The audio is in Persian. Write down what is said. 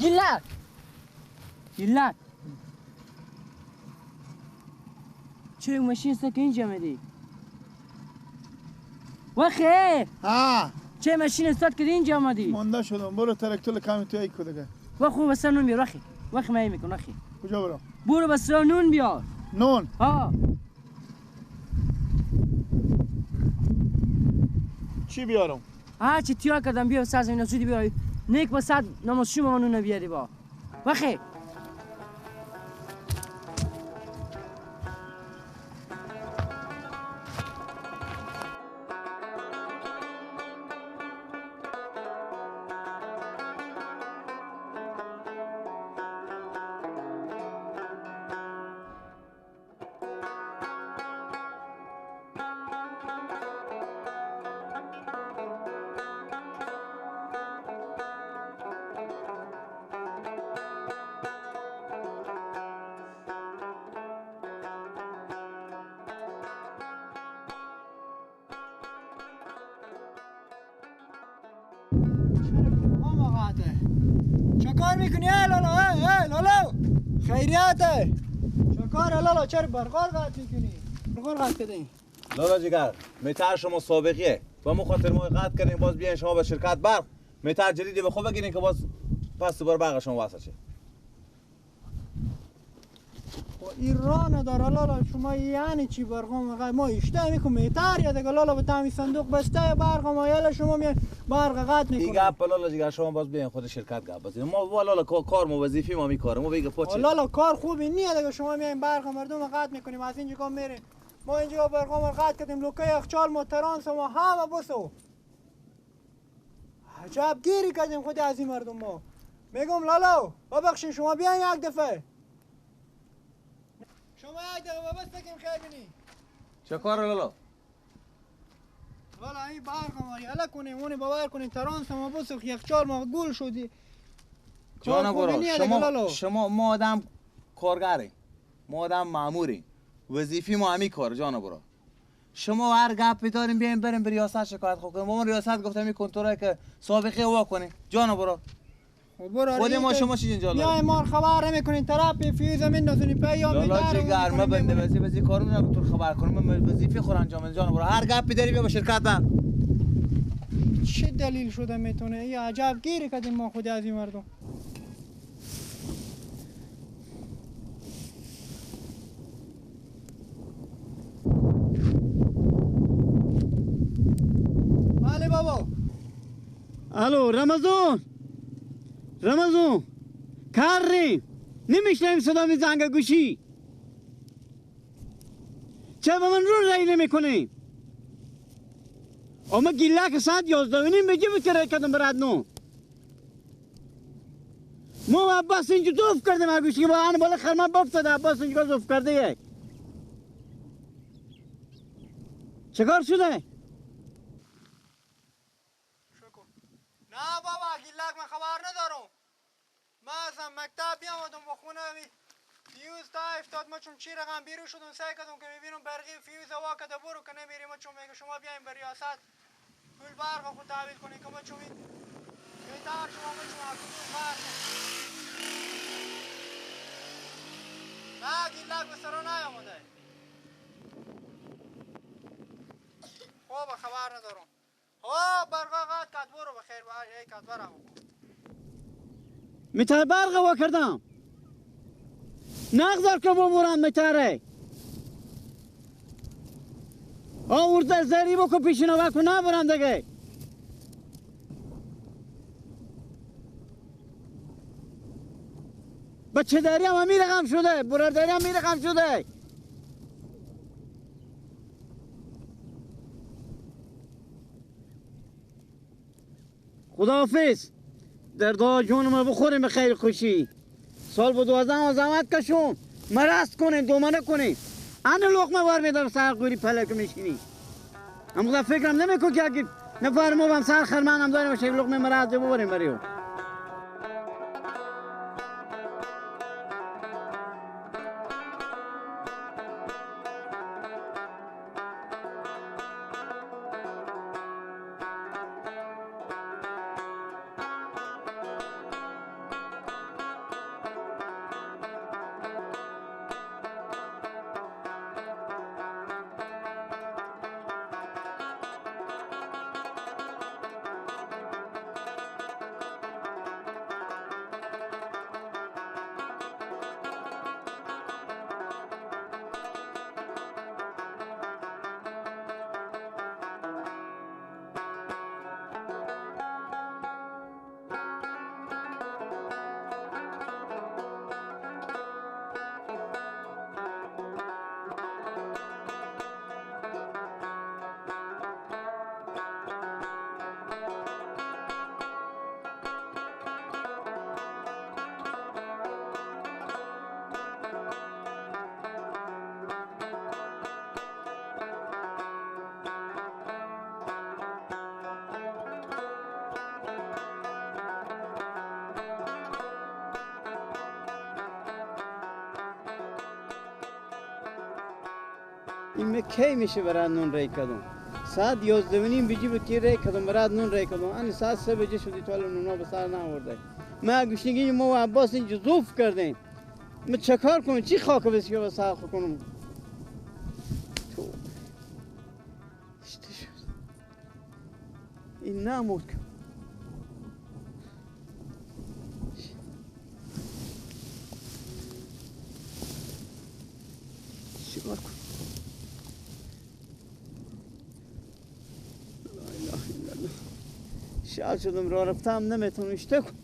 گیلک گیلک چه ماشین است که اینجا آمدی؟ وخی ها چه ماشین است که اینجا آمدی؟ مانده شدم برو تراکتور کمی تو یک دیگه وخو بس نون بیار وخی وخی می میکن وخی کجا برم؟ برو بس نون بیار نون ها چی بیارم؟ ها چی تیار کردم بیا ساز اینا زودی بیار نیک با صد نماز شما نون بیاری با وخی چکار میکنی ای لالا؟ ای لالا خیریته چکار لالا؟ چرا برقار قطع میکنی؟ برقار قطع کردین لالا جگر متر شما سابقیه و مو خاطر ما قطع کردیم باز بیاین شما به شرکت برق متر جدیدی به خود بگیرین که باز پس دوباره برق شما وصل شه. این راه نداره لالا شما یعنی چی برقام ما اشته میکنم متر یا دیگه لالا به تعمی صندوق بسته برق ما یالا شما می برق قطع میکنی این گپ لالا جگر شما باز بیاین خود شرکت گپ بزنیم ما لالا کار ما وظیفه ما میکاره ما بگه پاچه لالا کار خوبی نیه دیگه شما میایم برق مردم قطع میکنیم از اینجا میریم ما اینجا برقام قطع کردیم لوکه یخچال ما ترانس ما همه بسو عجب گیری کردیم خود از این مردم ما میگم لالا ببخشید شما بیاین یک دفعه شما یک دقیقه بس بگیم خیر بینی چه کار لالا؟ لالا این برق ما یالا کنیم اون باور کنیم ترانس ما بسوخ یخچال ما گل شدی جانا برو شما ما آدم کارگریم ما آدم ماموریم وظیفه ما همی کار جانا برو شما هر گپی داریم بیایم بریم به ریاست شکایت خو کنیم ما ریاست گفتم این کنترل که سابقه وا کنیم جانا برو خود ما شما چی اینجا یا ما خبر نمیکنین طرف فیوز میندازین پی یا میدارم لالا جگر ما بنده وظیفه کارو نه تو خبر کنم من وظیفه خود انجام میدم جان برو هر گپی داری بیا با شرکت بر چه دلیل شده میتونه یا عجب گیری کردیم ما خود از این مردم. بله بابا الو رمضان رمضان کاریم نمیشنویم صدا می زنگ گوشی چرا به من رو رای نمیکنیم؟ اما گیلک ساعت 11:30 بگی بود که رای کردم برات نو ما عباس اینجا دوف کردیم گوشی با آن بالا خرمان بافتاده عباس اینجا دوف کرده یک چکار شده؟ نه بابا گیلک من خبر ندارم من اصلا مکتب بیامدم با خونه فیوز تا افتاد ما چون چی رقم بیرون شدم سعی کردم که میبینم برقی فیوز وا کده برو که نمیریم ما چون میگه شما بیاین به ریاست پول برق خود تحویل کنین که ما چون بهتر شما ما چون برق نه گیلک به سرا نیامده خوب خبر ندارم ها برقا قطع کرد برو بخیر ای کرد برم متر برق وا کردم نگذار که ببرم متره آورده زری بکن پیشینو بکن نبرم دیگه بچه داری هم همی رقم شده برادری هم همی رقم شده خداحافظ دردا جون ما بخوریم به خیر خوشی سال با 12 زحمت کشون مرست کنیم دومنه کنیم ان لقمه بار میدارم سر قوری پلک میشینی هم فکرم نمیکن که اگه نفر ما هم سر خرمان هم داریم باشه لقمه مرز ببریم بریو این کی میشه برای نون ری کردم؟ ساعت 11:30 بجی بود که ری کردم برای نون ری کردم. ان ساعت 3 بجه شدی تا نونا به سر نآورده. ما گوشنگی ما و عباس اینجا ضعف کردیم. ما چه کار کنم؟ چی خاک بسیار به سر کنم؟ تو شده شد. این نمود. چیکار کنم؟ لا اله الا الله. شال شدم راه رفتم نمیتونم اشته کنم.